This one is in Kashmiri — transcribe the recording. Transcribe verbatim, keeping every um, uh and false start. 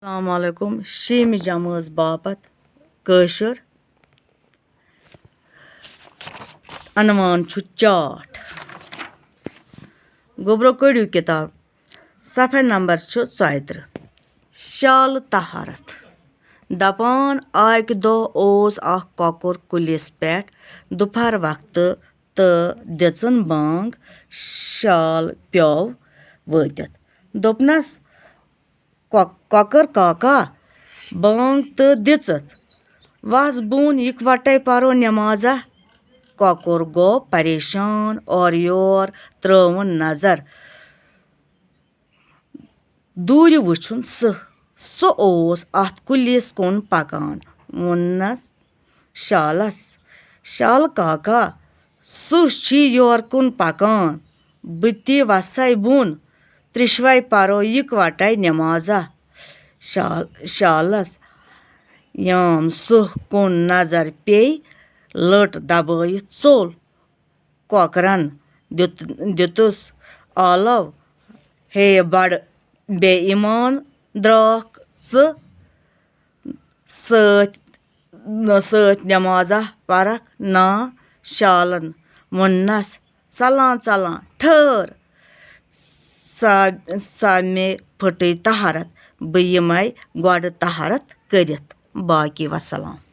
السلام علیکم۔ شیٚیِمہِ جمٲژ باپتھ کٲشُر۔ عنوان چھُ چاٹھ۔ گوٚبرو، کٔڑِو کِتاب۔ صفحہ نمبر چھُ ژۄیہِ ترٕٛہ۔ شالہٕ طہارت۔ دپان، اکہِ دۄہ اوس اکھ کۄکُر کُلِس پٮ۪ٹھ دُپہر وقتہٕ تہٕ دِژٕن بانگ۔ شال پیوٚو وٲتِتھ۔ دوٚپنَس، "کۄ-، کۄکر کاکا، بانگ تہٕ دِژٕتھ۔ وَس بۄن، یِکوَٹَے پَرو نٮ۪مازا۔" کۄکُر گوٚو پریشان، اورٕ یور ترٲوٕن نظر۔ دوٗرِ وُچھُن سٕہہ، سُہ اوس اَتھ کُلِس کُن پکان۔ ووٚننَس شالَس، "شالہٕ کاکا، سٕہہ چھی یورٕ کُن پکان، بہٕ تہِ وَسَے بۄن، ترٛیشوَے پَرو یِکوَٹَے نٮ۪مازا۔" شال-، شالَس یام سٕہہ کُن نظر پیٚیہِ، لٔٹ دبٲیِتھ ژوٚل۔ کۄکرَن دیُت-، دیُتُس آلو، "ہے بڑٕ بے ایمان درٛاکھ ژٕ، سۭتۍ، سۭتۍ نٮ۪مازا پرکھ نا؟" شالن ووٚننس، "ژلان ژلان ٹھٔہر، سا، سا مےٚ پھٕٹٕے طہارت، بہٕ یِمے گۄڈٕ طہارت کٔرِتھ۔ باقی وسلام۔"